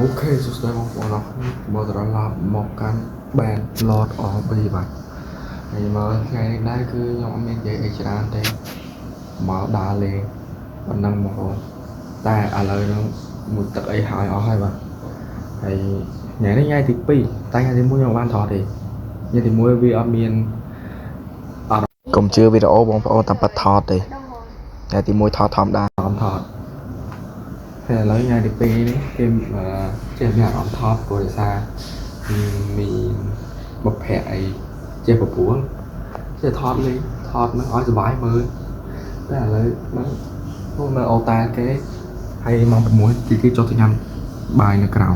OK សួស្តីបងប្អូនអរគ្នាមកត្រឡប់មកកាន់បាន Lord of B បាទហើយមកថ្ងៃនេះដែរគឺខ្ញុំអត់មាននិយាយអីច្រើនទេមកដើរលេងប៉ុណ្ណឹងបងប្អូនតែឥឡូវហ្នឹងមួយទឹកអីហើយអស់ហើយបាទហើយថ្ងៃនេះថ្ងៃទី2តែថ្ងៃទី1ខ្ញុំអត់បានថតទេថ្ងៃទី1វាអត់មានអត់ កុំជឿវីដេអូបងប្អូនតាមពិតថតទេថ្ងៃទី1ថតធម្មតា អារម្មណ៍ថតហើយឥឡូវថ្ងៃទី2នេះគេចេះមានអារម្មណ៍ថតព្រោះដោយសារមានបុព្វភ័ក្រអីចេះពពួលចេះថតលេងថតហ្នឹងឲ្យសុបាយមើលតែឥឡូវហ្នឹងពួកនៅអូតែលគេហើយម៉ោង6គេគេចុះទៅញ៉ាំបាយនៅក្រៅ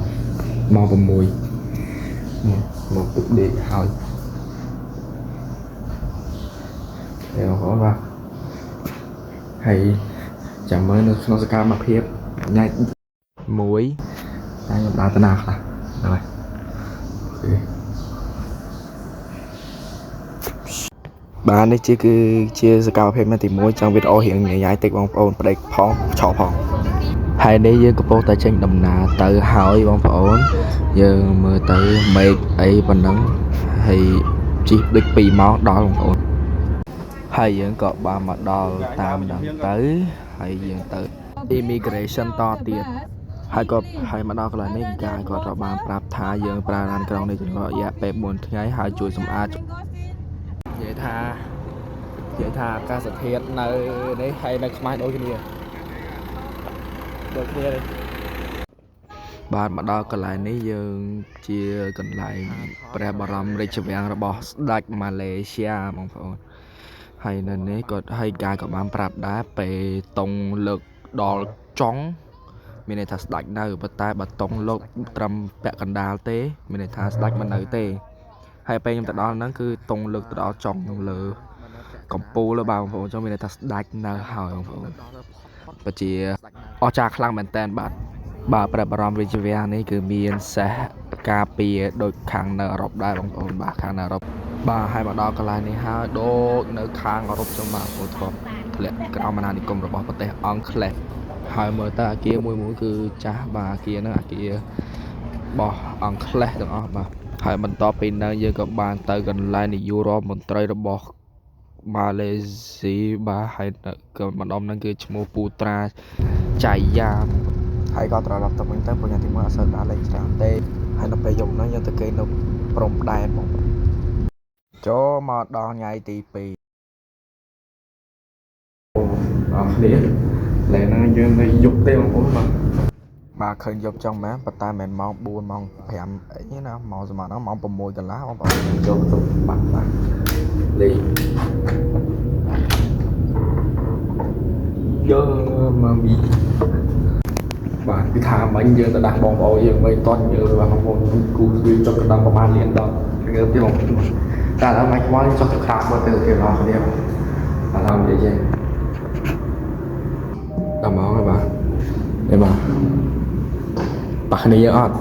ម៉ោង6នេះមកទឹកដេកហើយហើយបងប្អូនបាទហើយចាំមើលនៅក្នុងសកម្មភាពញ៉ែ មួយ តែខ្ញុំដើរទៅណាខ្លះហ្នឹងហើយ OK បាទនេះជាគឺជាសកម្មភាពថ្ងៃទី1ចង់វីដេអូរៀងញ៉ៃៗតិចបងប្អូនប្តីផងឆោផងហើយនេះយើងកំពុងតែចេញដំណើរទៅហើយបងប្អូនយើងមើលទៅមេឃអីប៉ុណ្ណឹងហើយជិះដូច2ម៉ោងដល់បងប្អូនហើយយើងក៏បានមកដល់តាមហ្នឹងទៅហើយយើងទៅ immigration តទៀត ហើយក៏ហើយមកដល់កន្លែងនេះកាយគាត់ក៏បានប្រាប់ថាយើងប្រើឡានក្រុងនេះចំនួនរយៈពេល4ថ្ងៃហើយជួយសម្អាតនិយាយថានិយាយថាអាកាសធាតុនៅនេះហើយនៅខ្មែរដូចគ្នាដូចគ្នាទេបាទមកដល់កន្លែងនេះយើងជាកន្លែងព្រះបរមរាជវាំងរបស់ស្ដេចម៉ាឡេស៊ីយ៉ាបងប្អូនហើយនៅនេះគាត់ហើយកាយក៏បានប្រាប់ដែរពេលតុងលើកដល់ចុង មានន័យថាស្ដេចនៅប៉ុន្តែបើតុងលោកត្រឹមពាក់កណ្ដាលទេ មានន័យថាស្ដេចមិននៅទេហើយពេលខ្ញុំទៅដល់ហ្នឹងគឺតុងលើកទៅដល់ចុងលើកំពូលបាទបងប្អូនចង់មានន័យថាស្ដេចនៅហើយបងប្អូនពិតជាអស្ចារ្យខ្លាំងមែនតើបាទបាទព្រះបរមរាជវាំងនេះគឺមានសេះការពារដូចខាងនៅអឺរ៉ុបដែរបងប្អូនបាទខាងនៅអឺរ៉ុបបាទហើយមកដល់កន្លែងនេះហើយដូចនៅខាងអឺរ៉ុបចឹងបាទបងប្អូនធ្លាប់ធ្លាក់ក្រោមអាណានិគមរបស់ប្រទេសអង់គ្លេស ហើយមើលទៅអាគារមួយមួយគឺចាស់បាទអាគារហ្នឹងអាគារបោះអង់គ្លេសទាំងអស់បាទហើយបន្ទាប់ពីហ្នឹងយើងក៏បានទៅកន្លែងនាយករដ្ឋមន្ត្រីរបស់ម៉ាឡេស៊ីបាទហើយនៅក៏ម្ដុំហ្នឹងគឺឈ្មោះពូត្រាចៃយ៉ាហើយក៏ត្រឡប់ទៅវិញទៅព្រោះញ៉ាំទីមួយអត់សូវដើរលេងច្រើនទេហើយនៅពេលយប់ហ្នឹងយើងទៅគេងនៅព្រំដែនបងចូលមកដល់ថ្ងៃទី2 អរគ្នាឥឡូវហ្នឹងយើងនៅយប់ទេបងប្អូនបាទ បាទឃើញយប់ចង់មែនប៉ុន្តែមិនមែនម៉ោង4ម៉ោង5អីណាម៉ោងសមត្ថហ្នឹងម៉ោង6កន្លះបងប្អូន ចូលទៅបាត់បាទលេងយើងមកមីបាទគឺថាមិញយើងទៅដាស់បងប្អូនយើងវិញតន់យើងបាទបងប្អូនគូស្វីចុះកណ្ដឹងប្រហែលលានដល់ងើបទេបងប្អូនតែឥឡូវមិនខ្វល់ចុះទៅក្រោមមើលទៅគេអស់គ្នាឥឡូវនិយាយចេះដល់ម៉ោងហើយបាទនេះបាទប៉ះគ្នាយើងអត់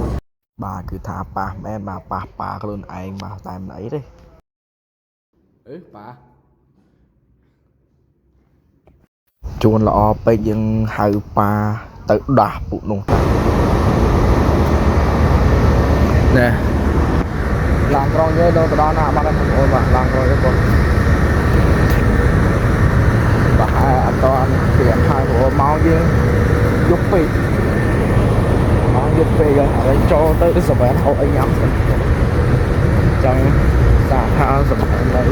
បាទគឺថាប៉ះមែនបាទប៉ះប៉ាខ្លួនឯងបាទតែមិនអីទេ អឺប៉ា ជួនល្អពេកយើងហៅប៉ាទៅដាស់ពួកនោះទៅ ណែឡានក្រុងយើងដល់ទៅដល់ណាបាត់ហើយបងប្អូនបាទឡានក្រុងយើងបងប្រហែលអត់តន់ព្រាមហើយបងប្អូនមកយើងយប់ពេកមកយប់ពេកហើយឥឡូវចូលទៅសវែនហូបអីញ៉ាំសិនចង់សាកថាសវែននៅ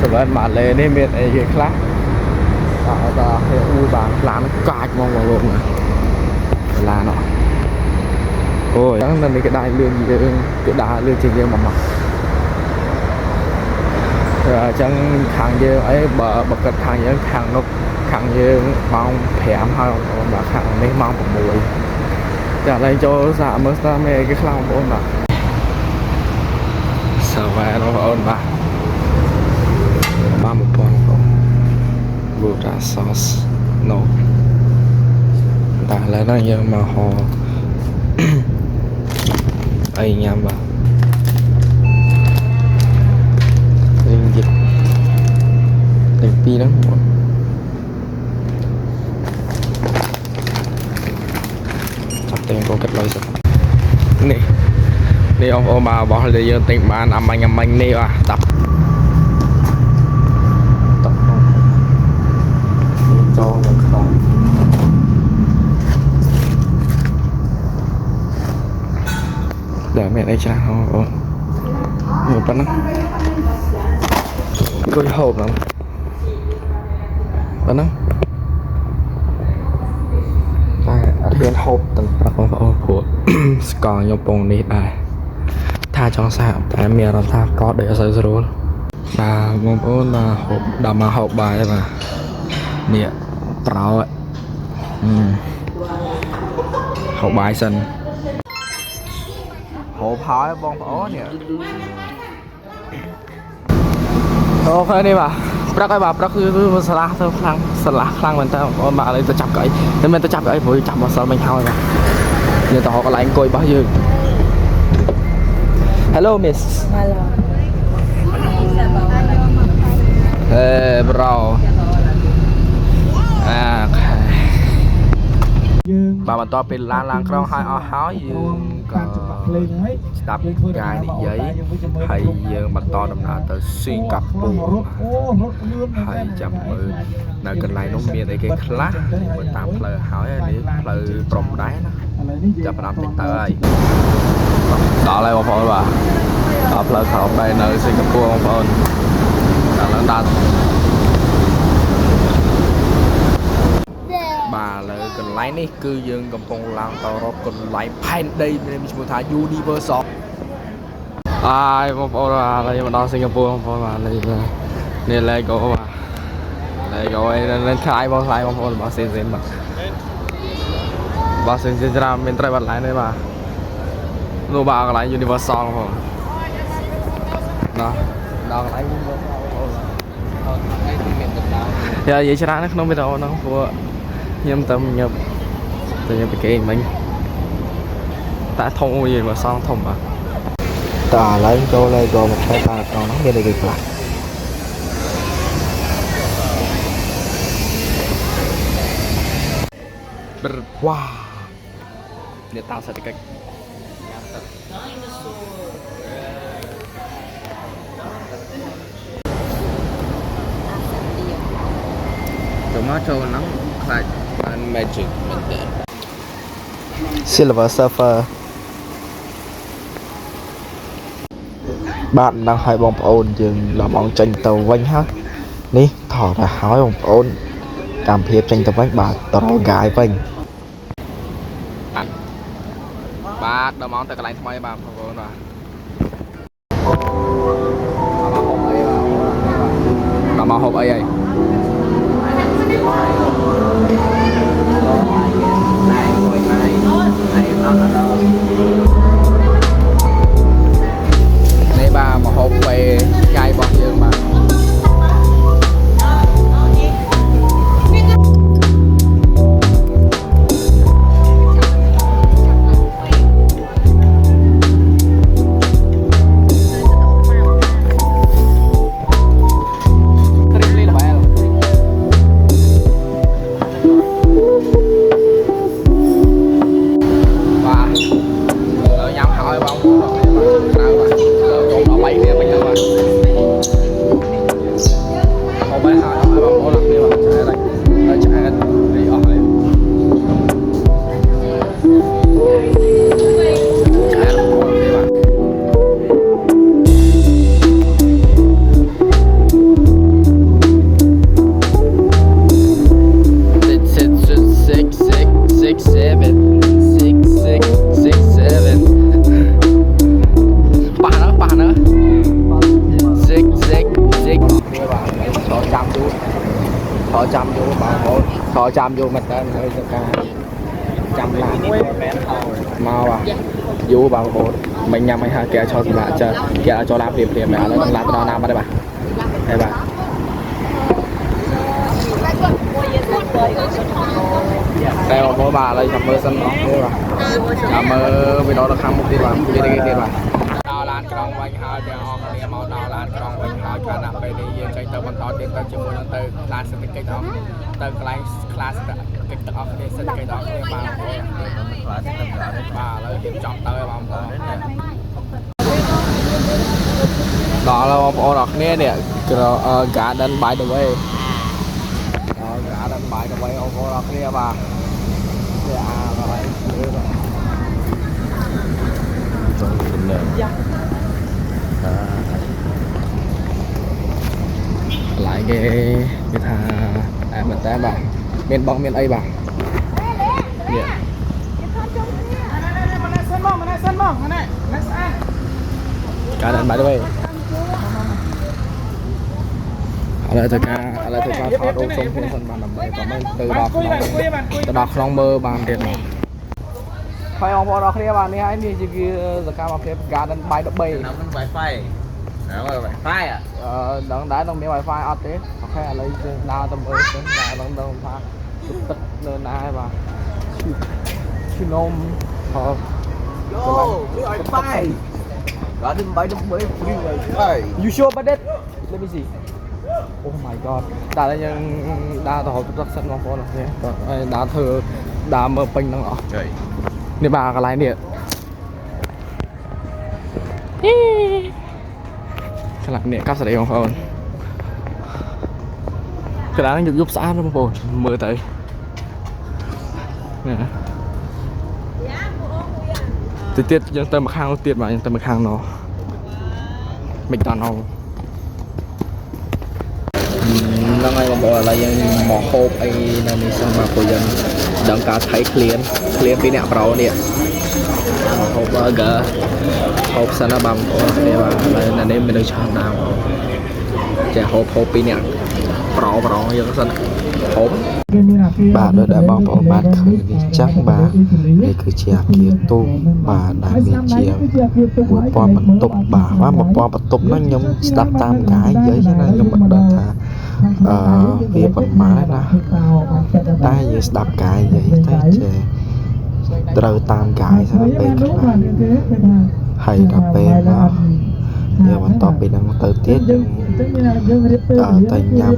សវែនម៉ាឡេនេះមានអីគេខ្លះបាទតើហេអ៊ូបាទឡានកាចហ្មងបងប្អូនណាឡានអត់ អូយហ្នឹងនៅនេះគេដើរលឿនយើងគេដើរលឿនជាងយើងមួយម៉ាត់អញ្ចឹងខាងយើងអីបើបើគិតខាងយើងខាងនោះខាងយើងម៉ោង5ហើយបងប្អូនបាទខាងនេះម៉ោង6ចាឥឡូវចូលសាកមើលស្តាមានអីគេខ្លះបងប្អូនបាទសាវ៉ាបងប្អូនបាទបាទ1000បងប្អូន Buddha sauce no តែឥឡូវហ្នឹងយើងមកហៅ អីញ៉ាំបាទរៀងយិតលេខ2ហ្នឹងបងចាប់តែងកគិតលុយសិន នេះនេះបងប្អូនបាទរបស់ដែលយើងទិញបានអាមាញ់អាមាញ់នេះបាទតាប់តក់ក្នុងចូលនៅក្នុងដែលមានអីច្រើនបងប្អូនមើលប៉ុណ្ណឹងអង្គុយហូបហ្នឹងប៉ុណ្ណឹងតែអត់មានហូបទាំងព្រឹកបងប្អូនព្រោះ ស្កខ្ញុំពងនេះដែរថាចង់សាកតែមានអារម្មណ៍ថាកត់ដូចអត់សូវស្រួលបាទបងប្អូនបាទហូបដល់មកហូបបាយហើយបាទនេះប្រោអឺហូបបាយសិនហូបហើយបងប្អូននេះOK នេះបាទព្រឹកហើយបាទព្រឹកគឺស្លាស់ទៅខ្លាំងស្លាស់ខ្លាំងមែនតើបងប្អូនបាទឥឡូវទៅចាប់កៅអីតែមិនទៅចាប់កៅអីព្រោះចាប់មកសិលមិញហើយបាទយើងទៅរកកន្លែងអង្គុយរបស់យើង Hello, miss. Hello. Hey, bro. OK បាទបន្ទាប់ពីឡានឡើងក្រុងហើយអស់ហើយយើងក៏ស្ដាប់កាយនិយាយហើយយើងបន្តដំណើរទៅស៊ីងហ្គាពូរហើយចាំមើលនៅកន្លែងនោះមានអីគេខ្លះមើលតាមផ្លូវហើយនេះផ្លូវព្រំដែនណាចាប់ផ្ដើមតិចទៅហើយដល់ហើយបងប្អូនបាទដល់ផ្លូវក្រោមដែរនៅសិង្ហបុរីបងប្អូនដល់ឡើងដល់ បាទឥឡូវកន្លែងនេះគឺយើងកំពុងឡើងទៅរកកន្លែងផែនដីមានឈ្មោះថា Universal អាយបងប្អូនបាទឥឡូវយើងមកដល់សិង្ហបុរីបងប្អូនបាទនេះនេះ Lego បាទ Lego ឯនេះថ្លៃបងថ្លៃបងប្អូនបាទសេនសេនបាទបាទសេនសេនច្រើនមានត្រីបាត់ឡែនទេបាទនោះបាទកន្លែង Universal បងប្អូនណោះដល់កន្លែង Universal បងប្អូនយ៉ានិយាយច្រើននៅក្នុងវីដេអូហ្នឹងព្រោះខ្ញុំទៅញឹបទៅញឹបពីគេមិញតែធំមួយមកសងធំបាទ តើឥឡូវចូល Lego មកផ្លែតើក្នុងហ្នឹងមានអីគេខ្លះ បរវ៉ានេះតាមសេដ្ឋកិច្ច ចូលមកចូលហ្នឹងខ្លាចបាន magic មែនតើ Silver Surfer បាទហ្នឹងហើយបងប្អូនយើងដល់ម៉ោងចេញទៅវិញហើយនេះថតឲ្យហើយបងប្អូនកម្មភាពចេញទៅវិញបាទតរកាយវិញ បាទដល់ម៉ោងទៅកន្លែងថ្មីបាទបងប្អូនបាទដល់មកហូបអីហើយនេះបាទមកហូបពេលថ្ងៃរបស់យើងបាទ Triple level បាទឥឡូវញ៉ាំហើយបងប្អូនបាទក្រៅបាទឥឡូវកុំដល់បាយគ្នាវិញទៅបាទហូបហើយហើយបងប្អូនអរគ្នាបាទឆ្អែតហើយឆ្អែតរីអស់ហើយឆ្អែតបងប្អូនគ្នាបាទ Six, six, six, six, six, seven, six, six, six, seven. ប៉ះnữaប៉ះnữa six six six បាទថតចាំយូរថតចាំយូរបងប្អូនថតចាំយូរមែនតើហើយទៅការចាំឡានមកបាទយូរបងប្អូនមិនញ៉ាំអីហើយគេឲ្យឆោសម្រាប់ចាគេឲ្យចូលឡានព្រាមព្រាមឥឡូវនឹងឡានទៅដល់ណាបាត់ហើយបាទហើយបាទ តែបងប្អូនបាទឥឡូវចាំមើលសិនបងប្អូនបាទចាំមើលវីដេអូនៅខាងមុខទៀតបាទមានអីគេទៀតបាទដល់ឡា ឡានក្រុងវិញហើយទាំងអស់គ្នាមកដល់ឡានក្រុងវិញហើយខណៈពេលនេះយើងចេញទៅបន្តទៀតទៅជាមួយនឹងទៅខ្លាសេដ្ឋកិច្ចអស់ទៅកន្លែងខ្លាសេដ្ឋកិច្ចទាំងអស់គ្នាសេដ្ឋកិច្ចទាំងអស់គ្នាបាទបងប្អូនបាទឥឡូវរៀបចំទៅបងប្អូនដល់ហើយបងប្អូនអរគ្នានេះ Garden by the way ដល់ Garden by the way បងប្អូនអរគ្នាបាទនេះអាកន្លែងលើបាទ ចង់ទៅនៅ កន្លែងគេគេថាអែមែនតើបាទមានបងមានអីបាទនេះ សិនមកម្នាក់សិនមកម្នាក់ម្នាក់ស្អាត Garden by the way ឥឡូវទៅការឥឡូវទៅការថតរូបសុំគ្នាសិនបានដើម្បីបើមិនទៅដល់ក្នុងទៅដល់ក្នុងមើលបានទៀតបាទហើយបងប្អូនអរគ្នាបាទនេះហើយនេះជាសកម្មភាព Garden by the Bay ណាមិន Wi-Fi ណា Wi-Fi อ่ะ អឺដឹងដែរនឹងមាន Wi-Fi អត់ទេOK ឥឡូវយើងដើរទៅមើលសិនបាទដឹងដឹងថាទឹកនៅណាហើយបាទឈឺនំហ៎ Yo free Wi-Fi Garden by the Bay free Wi-Fi. You sure about that? Let me see. Oh my god. ដើរយើងដើរទៅរកទឹកសិនបងប្អូនអរគ្នាហើយដើរធ្វើដើរមើលពេញហ្នឹងអស់ ចុយ នេះបាទកន្លែងនេះកន្លែងនេះកាប់ស្រីបងប្អូនកន្លែងយប់យប់ស្អាតណាស់បងប្អូនមើលទៅនេះណាទៅទៀតយើងទៅមកខាងនោះទៀតបាទយើងទៅមកខាងនោះ McDonald ហ្នឹងហើយបងប្អូនឥឡូវយើងមកហូបអីនៅនេះសិនបាទព្រោះយើងដឹងការថៃឃ្លានឃ្លានពីអ្នកប្រូនេះមកហូប burger ហូបសិនណាបាទបងប្អូនគ្នាបាទឥឡូវនៅនេះមនុស្សច្រើនណាស់បងប្អូនចេះហូបហូបពីអ្នកប្រូប្រូយើងសិនហូប បាទដោយដែលបងប្អូនបានឃើញនេះចឹងបាទនេះគឺជាអគារទូកបាទដែលមានជាង1000បន្ទប់បាទបាទ1000បន្ទប់ហ្នឹងខ្ញុំស្ដាប់តាមកាយនិយាយណាខ្ញុំមិនដឹងថាអឺវាប៉ុន្មានទេណាតែយើងស្ដាប់កាយនិយាយតែចេះត្រូវតាមកាយសិនពេលខ្លះហើយដល់ពេលមកយើងបន្តពីហ្នឹងទៅទៀតយើង អឺទៅញ៉ាំ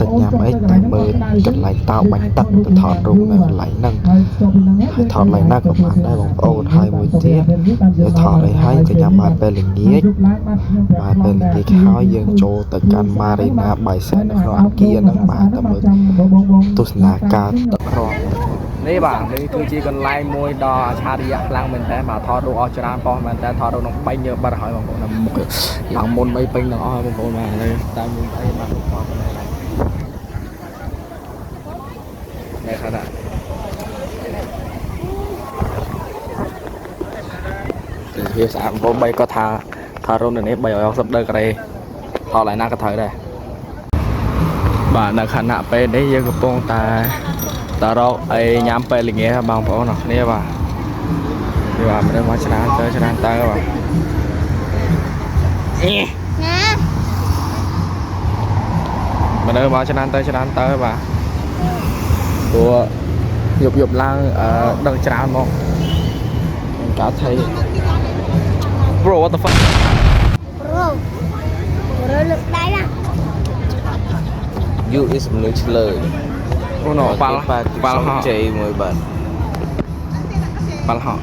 ទៅញ៉ាំអីទៅមើលកន្លែងតោបាញ់ទឹកទៅថតរូបនៅកន្លែងហ្នឹងហើយថតឡើងណាក៏បានដែរបងប្អូនហើយមួយទៀតទៅថតអីហើយទៅញ៉ាំបាយពេលល្ងាចបាយពេលល្ងាចហើយយើងចូលទៅកាន់ Marina Bay Sands នៅក្នុងអគារហ្នឹងបាទទៅមើលទស្សនាការទឹករំ នេះបាទនេះគឺជាកន្លែងមួយដ៏អច្ឆរិយៈខ្លាំងមែនតើបាទថតរូបអស់ច្រើនប៉ុស្តិ៍មែនតើថតរូបក្នុងបាញ់យើបាត់ហើយបងប្អូនដល់មុខឡើងមុនបីពេញទាំងអស់ហើយបងប្អូនបាទឥឡូវតាមមានអីបាទរូបថតប៉ុណ្ណេះនេះខាងណាវាស្អាតបងប្អូនបីគាត់ថាថារូបនៅនេះ360ដឺក្រេថតឡើងណាក៏ត្រូវដែរបាទនៅខណៈពេលនេះយើងកំពុងតែ តរកអីញ៉ាំពេលល្ងាចបងប្អូនអរគ្នាបាទនេះបាទមនុស្សមកច្រើនទៅច្រើនទៅបាទ ណា មនុស្សមកច្រើនទៅច្រើនទៅបាទព្រោះយប់យប់ឡើងអឺដឹងច្រើនមកកាថៃ Bro, what the fuck? Bro bro លើកដៃណា You is មនុស្សឆ្លើយ អូណូប៉ាល់ប៉ាល់ហោ ជ័យមួយបាទ ប៉ាល់ហោបាទ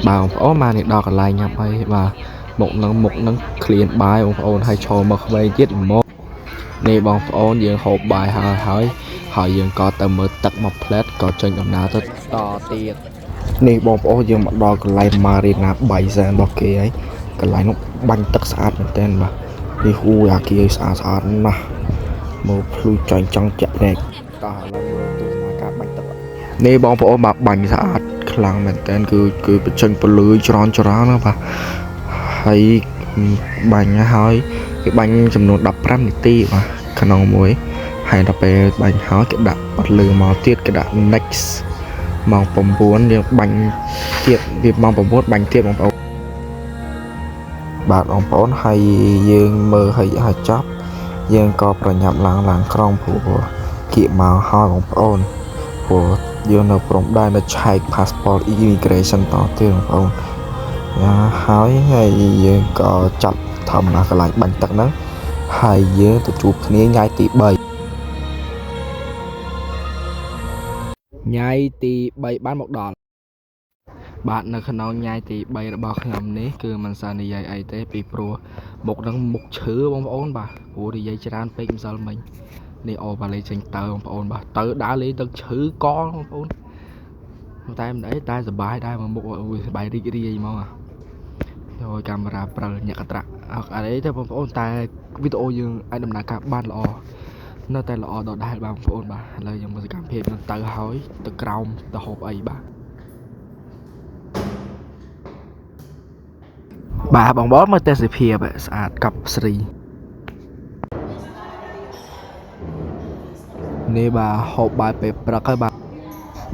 បងប្អូនមកនេះដល់កន្លែងញ៉ាំអីបាទមុខនឹងមុខនឹងឃ្លានបាយបងប្អូនហើយឈរមកក្មេងទៀតមកនេះបងប្អូនយើងហូបបាយហើយហើយហើយយើងក៏ទៅមើលទឹកមួយផ្លែតក៏ចេញដំណើរទៅតទៀត នេះបងប្អូនយើងមកដល់កន្លែង Marina Bay Sands របស់គេហើយកន្លែងនោះបាញ់ទឹកស្អាតមែនទែនបាទនេះហួយអាគារស្អាតស្អាតណាស់មើលភ្លឺចាញ់ចង់ចាក់ភ្នែក តោះឥឡូវមើលទស្សនាការបាញ់ទឹក នេះបងប្អូនបាទបាញ់ស្អាតខ្លាំងមែនតើគឺគឺបញ្ចេញពលឺច្រើនច្រើនណាស់បាទហើយបាញ់ហើយគេបាញ់ចំនួន15នាទីបាទក្នុងមួយហើយដល់ពេលបាញ់ហើយគេដាក់បတ်លឺមកទៀតគេដាក់ next ម៉ោង9យើងបាញ់ទៀតវាម៉ោង9បាញ់ទៀតបងប្អូនបាទបងប្អូនហើយយើងមើលហើយហើយចប់យើងក៏ប្រញាប់ឡើងឡើងក្រុងព្រោះគៀកមកហើយបងប្អូនព្រោះយើងនៅព្រំដែននៅឆែក passport immigration តទៀតបងប្អូន ហើយហើយយើងក៏ចាប់ធម្មតាកន្លែងបាញ់ទឹកហ្នឹងហើយយើងទៅជួបគ្នាថ្ងៃទី3 ថ្ងៃទី3បានមកដល់បាទនៅក្នុងថ្ងៃទី3របស់ខ្ញុំនេះគឺមិនសូវនិយាយអីទេពីព្រោះមុខនឹងមុខឈឺបងប្អូនបាទព្រោះនិយាយច្រើនពេកម្សិលមិញនេះអូបាលេចេញទៅបងប្អូនបាទទៅដើរលេងទឹកឈឺកបងប្អូនតែមិនអីតែសប្បាយដែរមកមុខអូយសប្បាយរីករាយហ្មងអាហើយកាមេរ៉ាព្រិលញាក់កត្រាក់អត់អីទេបងប្អូនតែវីដេអូយើងអាចដំណើរការបានល្អនៅតែល្អដដែលបាទបងប្អូនបាទឥឡូវយើងមើលសកម្មភាពនឹងទៅហើយទៅក្រោមទៅហូបអីបាទ បាទបងប្អូនមើលទេសភាពស្អាតកប់ស្រីនេះបាទហូបបាយពេលព្រឹកហើយបាទ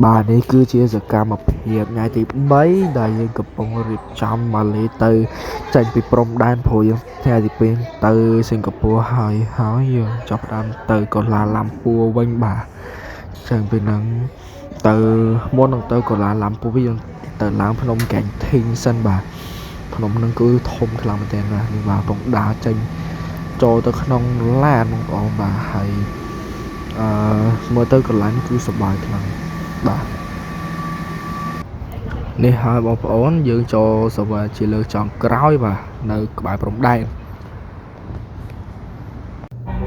បាទនេះគឺជាសកម្មភាពថ្ងៃទី3ដែលយើងកំពុងរៀបចំម៉ាឡេទៅចេញពីព្រំដែនព្រោះយើងថ្ងៃទី2ទៅសិង្ហបុរីហើយហើយយើងចាប់ផ្ដើមទៅកូឡាឡាំពួរវិញបាទចឹងពីហ្នឹងទៅមុននឹងទៅកូឡាឡាំពួរវិញយើងទៅឡើងភ្នំកែងធីងសិនបាទ ភ្នំហ្នឹងគឺធំខ្លាំងមែនទែនបាទនេះបាទកំពុងដើរចេញចូលទៅក្នុងឡានបងប្អូនបាទហើយអឺមើលទៅកន្លែងនេះគឺសប្បាយខ្លាំងបាទនេះហើយបងប្អូនយើងចូលសវជាលើកចុងក្រោយបាទនៅក្បែរព្រំដែន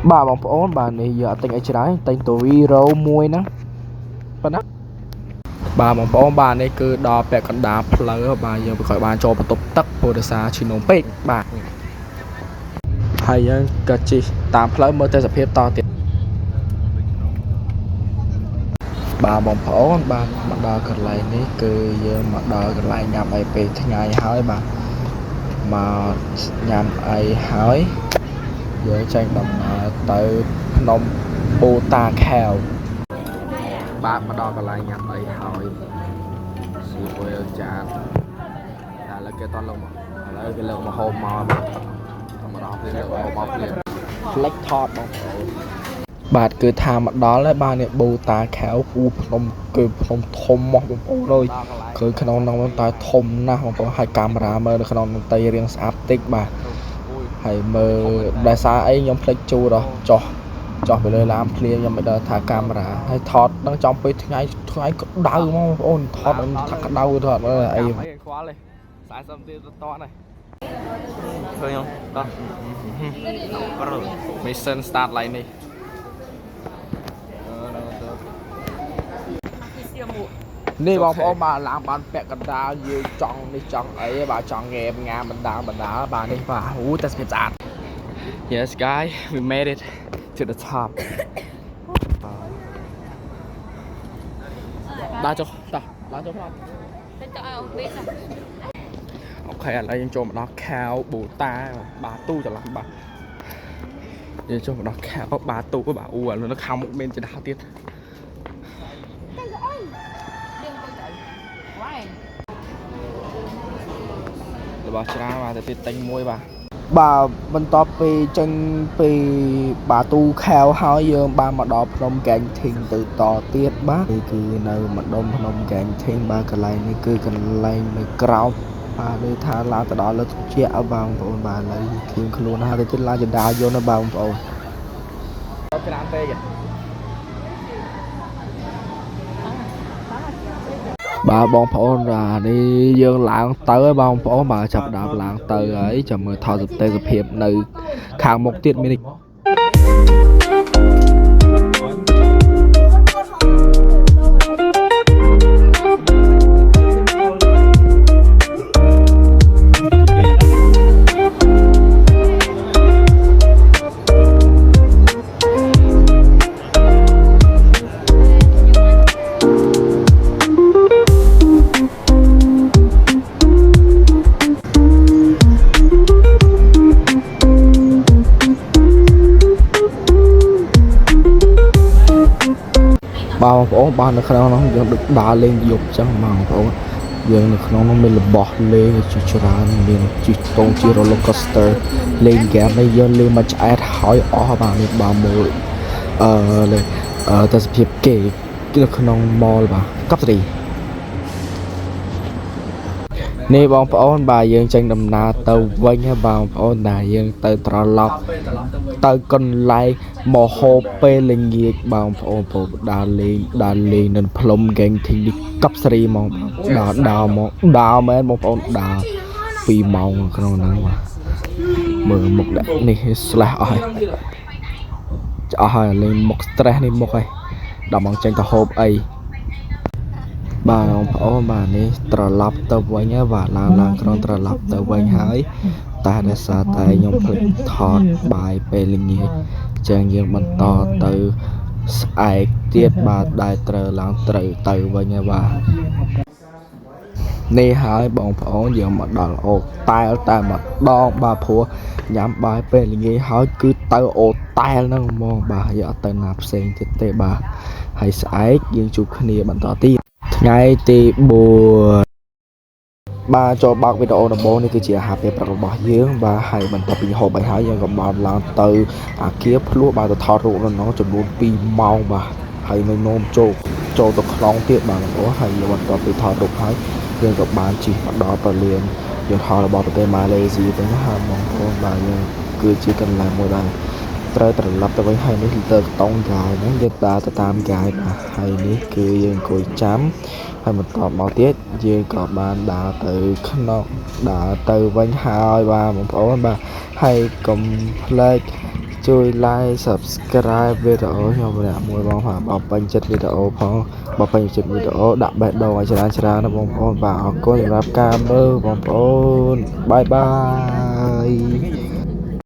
បាទបងប្អូនបាទនេះយើងអត់ទិញអីច្រើនទិញតវីរ៉ូមួយហ្នឹងប៉ុណ្ណាបាទបងប្អូនបាទនេះគឺដល់ពាក់កណ្ដាលផ្លូវបាទយើងមិនค่อยបានចូលបន្ទប់ទឹកព្រោះដោយសារឈីណូមពេកបាទហើយយើងក៏ជិះតាមផ្លូវមើលទេសភាពតទៀតបាទបងប្អូនបាទមកដល់កន្លែងនេះគឺយើងមកដល់កន្លែងញ៉ាំអីពេលថ្ងៃហើយបាទមកញ៉ាំអីហើយយើងចេញដំណើរទៅភ្នំបូតាខែវបាទមកដល់កន្លែងញ៉ាំអីហើយស៊ីមួយចានតែឥឡូវគេតន់ឡើងមកឥឡូវគេលើកមកហូបមកបាទមកដល់ភ្លាមលើកមកហូបមកភ្លាមផ្លិចថតបងប្អូនបាទគឺថាមកដល់ហើយបាទនេះបូតាខែវគូភ្នំគឺភ្នំធំមកបងប្អូនអើយគឺក្នុងនោះតែធំណាស់បងប្អូនហើយកាមេរ៉ាមើលនៅក្នុងនោះតែរៀងស្អាតតិចបាទហើយមើលដោយសារអីខ្ញុំភ្លេចជូតចោះចោះទៅលើឡានភ្លាមខ្ញុំមិនដឹងថាកាមេរ៉ាហើយថតនឹងចំពេលថ្ងៃថ្ងៃក្តៅហ្មងបងប្អូនថតនឹងថាក្តៅថតអី ខ្វល់ទេ40នាទីទៅតន់ហើយឃើញតោះ Mission start ឡៃនេះ នេះបងប្អូនបាទឡើងបានពាក់កណ្ដាលយើងចង់នេះចង់អីបាទចង់ងែមងាបណ្ដាបណ្ដាបាទនេះបាទអូតែស្ភាពស្អាត Yes guys, we made it to the top. ដើរចុះតោះឡើងចុះផង OK ឥឡូវយើងចូលមកដល់ខែវបូតាបាទទូច្រឡំបាទយើងចូលមកដល់ខែវបាទទូបាទអូឥឡូវនៅខាងមុខមានចដាទៀតរបស់ច្រើនបាទទៅទៀតទិញមួយបាទ បាទបន្ទាប់ពីចេញពីបាទូខែវហើយយើងបានមកដល់ភ្នំកែងធីងទៅតទៀតបាទនេះគឺនៅម្ដុំភ្នំកែងធីងបាទកន្លែងនេះគឺកន្លែងនៅក្រោមបាទដូចថាឡើងទៅដល់លើត្រជាក់បាទបងប្អូនបាទឥឡូវឃ្លៀងខ្លួនហើយទៅទៀតឡើងចដាយន្តណាបាទបងប្អូន ច្រើនពេក បាទបងប្អូនបាទនេះយើងឡើងទៅហើយបងប្អូនបាទចាប់ដើមឡើងទៅហើយចាំមើលថតទេសភាពនៅខាងមុខទៀតមាន បាទបងប្អូនបាទនៅក្នុងនោះយើងដូចដើរលេងយប់ចឹងបងប្អូនយើងនៅក្នុងនោះមានរបស់លេងជាច្រើនមានជិះតងជិះ roller coaster លេងហ្គេមនេះយើងលេងមកឆ្អែតហើយអស់បាទនេះបាទមើលអឺលេអឺទេសភាពគេនៅក្នុង mall បាទកប់សេរី នេះបងប្អូនបាទយើងចេញដំណើរទៅវិញហើយបងប្អូនដែលយើងទៅត្រឡប់ទៅកន្លែងមកហូបពេលល្ងាចបងប្អូនព្រោះដើរលេងដើរលេងនៅផ្លុំ Genting នេះកប់សេរីហ្មងដើរដើរមកដើរមែនបងប្អូនដើរ2ម៉ោងក្នុងហ្នឹងបាទមើលមុខដាក់នេះស្លេះអស់ហើយអស់ហើយលេងមុខ stress នេះមុខហើយដល់មកចេញទៅហូបអី បាទបងប្អូនបាទនេះត្រឡប់ទៅវិញហើយបាទឡើងឡើងក្រុងត្រឡប់ទៅវិញហើយតែដោយសារតែខ្ញុំភ្លេចថតបាយពេលល្ងាចចឹងយើងបន្តទៅស្អែកទៀតបាទដែលត្រូវឡើងត្រូវទៅវិញហើយបាទនេះហើយបងប្អូនយើងមកដល់អូតែលតែម្ដងបាទព្រោះញ៉ាំបាយពេលល្ងាចហើយគឺទៅអូតែលហ្នឹងហ្មងបាទយើងអត់ទៅណាផ្សេងទៀតទេបាទហើយស្អែកយើងជួបគ្នាបន្តទៀត ថ្ងៃទី4បាទចូលបើកវីដេអូដំបូងនេះគឺជាអាហារពេលព្រឹករបស់យើងបាទហើយបន្ទាប់ពីហូបបាយហើយយើងក៏បានឡើងទៅអាគារភ្លោះបាទទៅថតរូបនៅនោះចំនួន2ម៉ោងបាទហើយនៅនោមចូលចូលទៅក្នុងទៀតបាទបងប្អូនហើយយើងបន្ទាប់ពីថតរូបហើយយើងក៏បានជិះមកដល់ព្រលានយន្តហោះរបស់ប្រទេសម៉ាឡេស៊ីវិញហើយបងប្អូនបាទយើងគឺជាកន្លែងមួយដែលត្រូវត្រឡប់ទៅវិញហើយនេះទៅកតុងកាយហ្នឹងយើងដើរទៅតាមកាយបាទហើយនេះគឺយើងអង្គុយចាំ ហើយបន្តមកទៀតយើងក៏បានដើរទៅក្នុងដើរទៅវិញហើយបាទបងប្អូនបាទហើយកុំភ្លេចជួយ like subscribe វីដេអូខ្ញុំម្នាក់មួយបងបាទបើពេញចិត្តវីដេអូផងបើពេញចិត្តវីដេអូដាក់បេះដូងឲ្យច្រើនច្រើនណាបងប្អូនបាទអរគុណសម្រាប់ការមើលបងប្អូន bye bye.